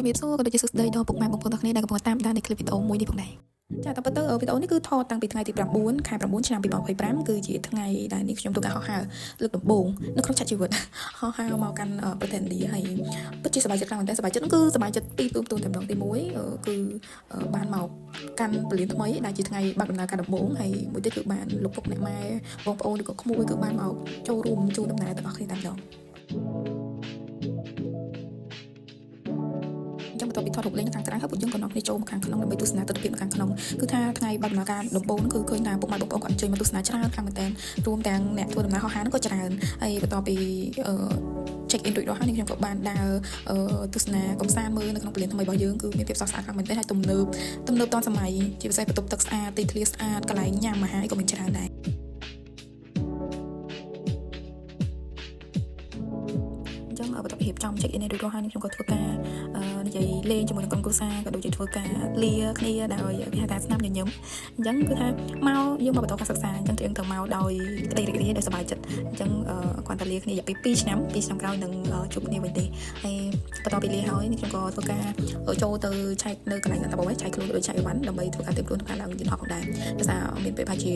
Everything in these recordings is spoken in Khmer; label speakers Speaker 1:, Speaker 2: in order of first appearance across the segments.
Speaker 1: ជំរាបសួរក៏ដូចជាសួស្តីដល់ពុកម៉ែបងប្អូនទាំងគ្នាដែលកំពុងតាមដាននៃคลิปវីដេអូមួយនេះផងដែរចាតាមពិតទៅវីដេអូនេះគឺថតតាំងពីថ្ងៃទី9ខែ9ឆ្នាំ2025គឺជាថ្ងៃដែលនេះខ្ញុំធ្វើការហោះហើរលើកដំបូងនៅក្នុងឆាកជីវិតហោះហើរមកកាន់ប្រទេសឥណ្ឌាហើយពិតជាសប្បាយចិត្តខ្លាំងមែនទែនសប្បាយចិត្តហ្នឹងគឺសប្បាយចិត្តពីរទូទូតែម្ដងទី1គឺបានមកកាន់ពលានថ្មីដែលជាថ្ងៃបើកដំណើរការដំបូងហើយមួយទៀតគឺបានលោកពុកអ្នកម៉ែបងប្អូនឬក៏ក្មួយគឺបានមកចូលរួមជូនដំណើរទាំងអស់គ្នាតែម្ដង អញ្ចឹងបន្ទាប់ពីថតរូបលេងនៅខាងក្រៅហើយពួកយើងក៏នាំគ្នាចូលមកខាងក្នុងដើម្បីទស្សនាទិដ្ឋភាពនៅខាងក្នុងគឺថាថ្ងៃបើកដំណើរការដំបូងគឺឃើញថាពុកម៉ែបងប្អូនគាត់អញ្ជើញមកទស្សនាច្រើនខ្លាំងមែនទែនរួមទាំងអ្នកធ្វើដំណើរហោះហើរហ្នឹងក៏ច្រើនហើយបន្ទាប់ពីអឺ check in រួចរាល់ហើយនេះខ្ញុំក៏បានដើរទស្សនាកំសាន្តមើលនៅក្នុងពលានថ្មីរបស់យើងគឺមានភាពស្រស់ស្អាតខ្លាំងមែនទែនហើយទំនើបទំនើបទាន់សម័យជាពិសេសបន្ទប់ទឹកស្អាតទីធ្លាស្អាតកន្លែងញ៉ាំអាហារក៏មានច្រើនដែរ អញ្ចឹងបន្ទាប់ពីរៀបចំ check in រួចរាល់ហើយនេះខ្ញុំក៏ធ្វើការនិយាយលេងជាមួយនឹងក្រុមគ្រួសារក៏ដូចជាធ្វើការលាគ្នាដោយគេហៅថាស្នាមញញឹមអញ្ចឹងគឺថាមកយើងមកបន្តការសិក្សាអញ្ចឹងយើងត្រូវមកដោយក្តីរីករាយដោយសប្បាយចិត្តអញ្ចឹងគ្រាន់តែលាគ្នារយៈពេល2ឆ្នាំ2ឆ្នាំក្រោយនឹងជួបគ្នាវិញទេហើយបន្ទាប់ពីលាហើយនេះខ្ញុំក៏ធ្វើការចូលទៅឆែកនៅកន្លែងតបឆែកខ្លួនដូចឆែកអីវ៉ាន់ដើម្បីធ្វើការត្រៀមខ្លួនក្នុងការឡើងយន្តហោះផងដែរដោយសារមានពេលប្រហែលជា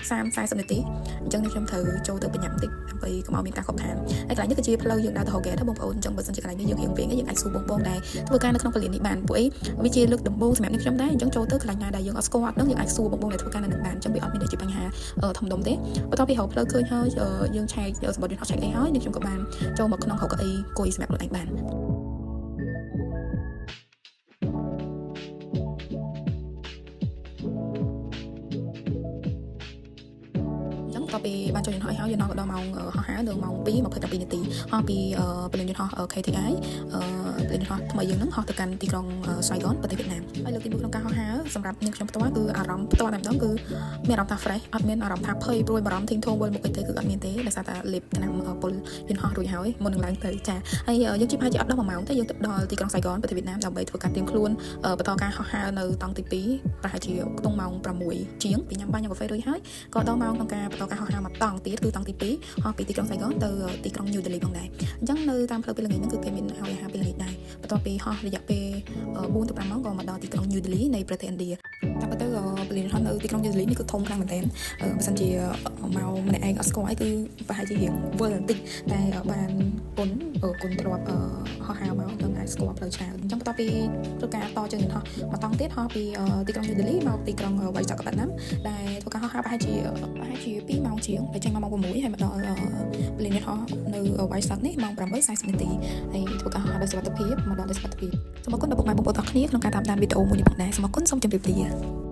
Speaker 1: 30 40នាទីអញ្ចឹងនេះខ្ញុំត្រូវចូលទៅប្រញាប់បន្តិចដើម្បីកុំឲ្យមានការខកខាន ហើយកន្លែងនេះគឺជាផ្លូវយើងដើរទៅ Hogget បងប្អូនអញ្ចឹងបើសិនជាកន្លែងនេះយើងរៀងវិញយើងអាចសួរបងប្អូនដែលធ្វើការនៅក្នុងពលាននេះបានពួកអីវាជាលើកដំបូងសម្រាប់នេះខ្ញុំដែរអញ្ចឹងចូលទៅកន្លែងណាដែលយើងអត់ស្គាល់អត់ដឹងយើងអាចសួរបងប្អូនដែលធ្វើការនៅនឹងបានអញ្ចឹងវាអត់មានជាបញ្ហាធំដុំទេបន្ទាប់ពីរកផ្លូវឃើញហើយយើងឆែកសម្បត្តិយន្តហោះឆែកអីហើយនេះខ្ញុំក៏បានចូលមកក្នុងរកកៅអីអង្គុយសម្រាប់ខ្លួនឯងបាន អញ្ចឹងបន្ទាប់ពីបានចូលយន្តហោះហើយយន្តហោះក៏ដល់ម៉ោងហោះហើរនៅម៉ោង2:27នាទីហោះពីពលានយន្តហោះ KTI ពលានយន្តហោះថ្មីយើងហ្នឹងហោះទៅកាន់ទីក្រុងសៃហ្គនប្រទេសវៀតណាមហើយលើកទី1ក្នុងការហោះហើរសម្រាប់នាងខ្ញុំផ្ទាល់គឺអារម្មណ៍ផ្ទាល់តែម្ដងគឺមានអារម្មណ៍ថា fresh អត់មានអារម្មណ៍ថាភ័យព្រួយបារម្ភធៀងធងវិលមុខអីទេគឺអត់មានទេដោយសារតែលេបថ្នាំពុលយន្តហោះរួចហើយមុននឹងឡើងទៅចាហើយយើងជិះប្រហែលជាអត់ដល់1ម៉ោងទេយើងទៅដល់ទីក្រុងសៃហ្គនប្រទេសវៀតណាមដើម្បីធ្វើការត្រៀមខ្លួនបន្តការហោះហើរនៅតង់ទី2ប្រហែលជាខ្ទង់ម៉ោង6ជាងពីញ៉ាំបាយញ៉ាំកាហ្វេរួចហើយ ក៏ដល់ម៉ោងក្នុងការបន្តការហោះហើរមកតង់ទៀតគឺតង់ទី2ហោះពីទីក្រុងសៃហ្គនទៅទីក្រុងញូដេលីផងដែរអញ្ចឹងនៅតាមផ្លូវពេលល្ងាចហ្នឹងគឺគេមានឲ្យអាហារពេលល្ងាចដែរបន្ទាប់ពីហោះរយៈពេល4ទៅ5ម៉ោងក៏មកដល់ទីក្រុងញូដេលីនៃប្រទេសឥណ្ឌាតាមពិតទៅពលានហោះនៅទីក្រុងញូដេលីនេះគឺធំខ្លាំងមែនទែនបើសិនជាមកម្នាក់ឯងអត់ស្គាល់អីគឺប្រហែលជារៀងវិលបន្តិចតែបានគុណគុណធ្លាប់ហោះហើរមកនឹងអាចស្គាល់ផ្លូវច្រើនអញ្ចឹងបន្ទាប់ពីធ្វើការតជើងយន្តហោះមកតង់ទៀតហោះពីទីក្រុងញូដេលីមកទីក្រុងវ៉ៃសាកប៉ាត់ណាំដែលធ្វើការហោះហើរប្រហែលជា2ម៉ោងជាងដែលចេញមកម៉ោង6ហើយមកដល់ពលានយន្តហោះនៅវ៉ៃសាកនេះម៉ោង8:40នាទីហើយធ្វើការហោះហើរដោយសុវត្ថិភាពមកដល់ដោយសុវត្ថិភាពសូមអរគុណដល់ពុកម៉ែបងប្អូនទាំងអស់គ្នាក្នុងការតាមដានវីដេអូមួយនេះផងដែរសូមអរគុណសូមជម្រាបលា។